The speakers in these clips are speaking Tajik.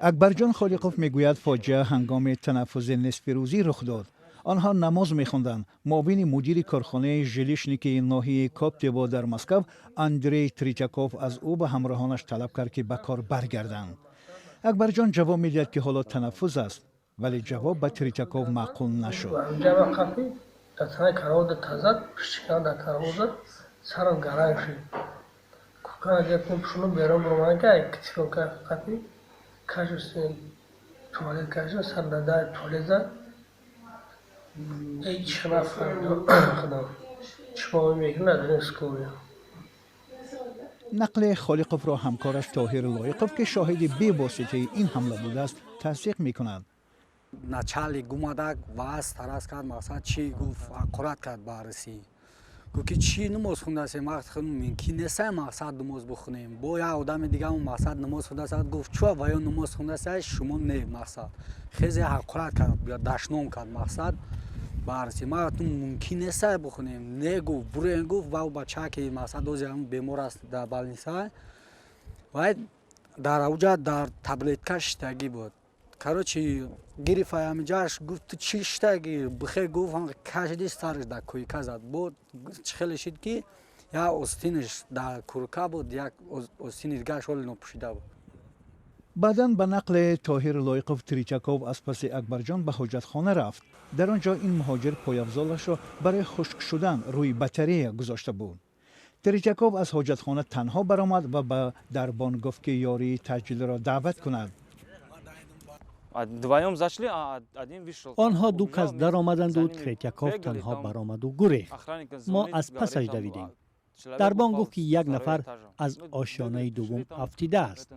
Акбарҷон Холиқов мегӯяд, фоҷиа ҳангоми танаффузи нисфирӯзӣ рух дод. Онҳо намоз мехонданд. Муовини мудири корхонаи «Жилищник» и ноҳияи Коптево дар Москав, Андрей Тритяков, аз ӯ ба ҳамроҳонаш талаб кард, ки ба кор баргарданд. Акбарҷон ҷавоб медиҳад, ки ҳоло танаффуз аст, вале ҷавоб ба Тритяков маъқул нашуд. Дар танаи каровода тазад, пишти дар каровод зад, сарам гаранг шуд. Курткара гирифтем, пӯшонум, берун баромадам, ки китфонка қапи кашистем, туалет кашидем, сар дар дари туалет зад. Ҳеҷ нафаҳмидам худам чӣ мекунам, надонем скорая. Нақли Холиқовро ҳамкораш Тоҳир Лоиқов, ки шоҳиди бевоситаи ин ҳамла будааст, тасдиқ мекунад. Начальник омадак ваз тарас кард, мақсад чӣ гуфт, ҳақорат кард ба арсӣ. Гуфт, ки чӣ намоз хундасем, вақт мумкин нестай, мақсад, намоз бихонем. Бо як одами дигамо, мақсад, намоз хундаса, гуфт, чӯ ваё намоз хундаса, шумо не. Мақсад, хезе ҳақорат кард, дашном кард, мақсад, ба арсӣ. Ма гуфтум, мумкин нестай бихонем. Не, гуфт, бурен, гуфт. Ва бача ки, мақсад, ози бемор аст дар больница, вай дар ауҷа дар таблетка шиштагӣ буд. Короче, гирифт ҳамиҷаш, гуфт, ту чӣ шиштагӣ, бихе, гуфт, кашиди, сараш дар койка зад. Бо чӣ хеле шид, ки як остинаш дар куртка буд, як остини дигараш ҳоли нопӯшида буд. Баъдан, ба нақли Тоҳир Лоиқов, Тритяков аз паси Акбарҷон ба ҳоҷатхона рафт. Дар он ҷо ин муҳоҷир пойафзолашро барои хушк шудан рӯи батарея гузошта буд. Тритяков аз ҳоҷатхона танҳо баромад ва ба дарбон гуфт, ки ёрии таъҷилиро даъват кунад. Онҳо ду кас даромаданду Третяков танҳо баромаду гурехт. Мо аз пасаш давидем. Дарбон гуфт, ки як нафар аз ошёнаи дуввум афтидааст.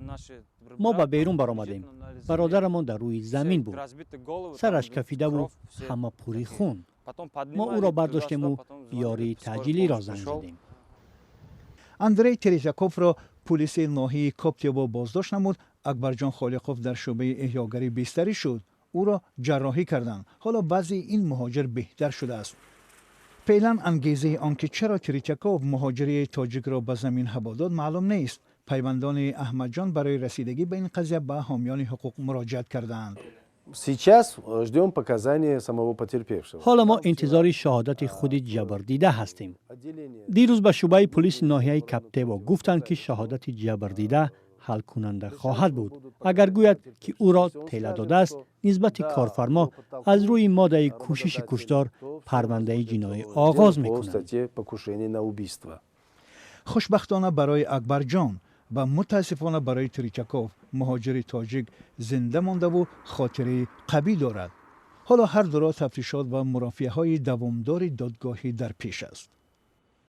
Мо ба берун баромадем. Бародарамон дар рӯи замин буд, сараш кафидаву ҳама пури хун. Мо ӯро бардоштему ёрии таъҷилиро занг задем. Андрей Третяковро пулиси ноҳияи Коптево боздошт намуд. Акбарҷон Холиқов дар шӯъбаи эҳёгарӣ бистарӣ шуд. Ӯро ҷарроҳӣ карданд. Ҳоло вазъи ин муҳоҷир беҳтар шудааст. Феълан ангезаи он ки чаро Тритяков муҳоҷири тоҷикро ба замин ҳаво дод, маълум нест. Пайвандони Аҳмадҷон барои расидагӣ ба ин қазия ба ҳомиёни ҳуқуқ муроҷиат кардаанд. Сейчас ждем показания самого потерпевшего. Ҳоло мо интизори шаҳодати худи ҷабрдида ҳастем. Дирӯз ба шӯъбаи пулиси ноҳияи Коптево гуфтанд, ки шаҳодати ҷабрдида ҳалкунанда хоҳад буд. Агар гӯяд, ки ӯро тела додааст, нисбати корфармо аз рӯи моддаи кӯшиши куштор парвандаи ҷиноӣ оғоз мекунанд. Хушбахтона барои Акбарҷон ва мутаассифона барои Тритяков, муҳоҷири тоҷик зинда мондаву хотираи қавӣ дорад. Ҳоло ҳар дуро тафтишот ва мурофиаҳои давомдори додгоҳӣ дар пеш аст.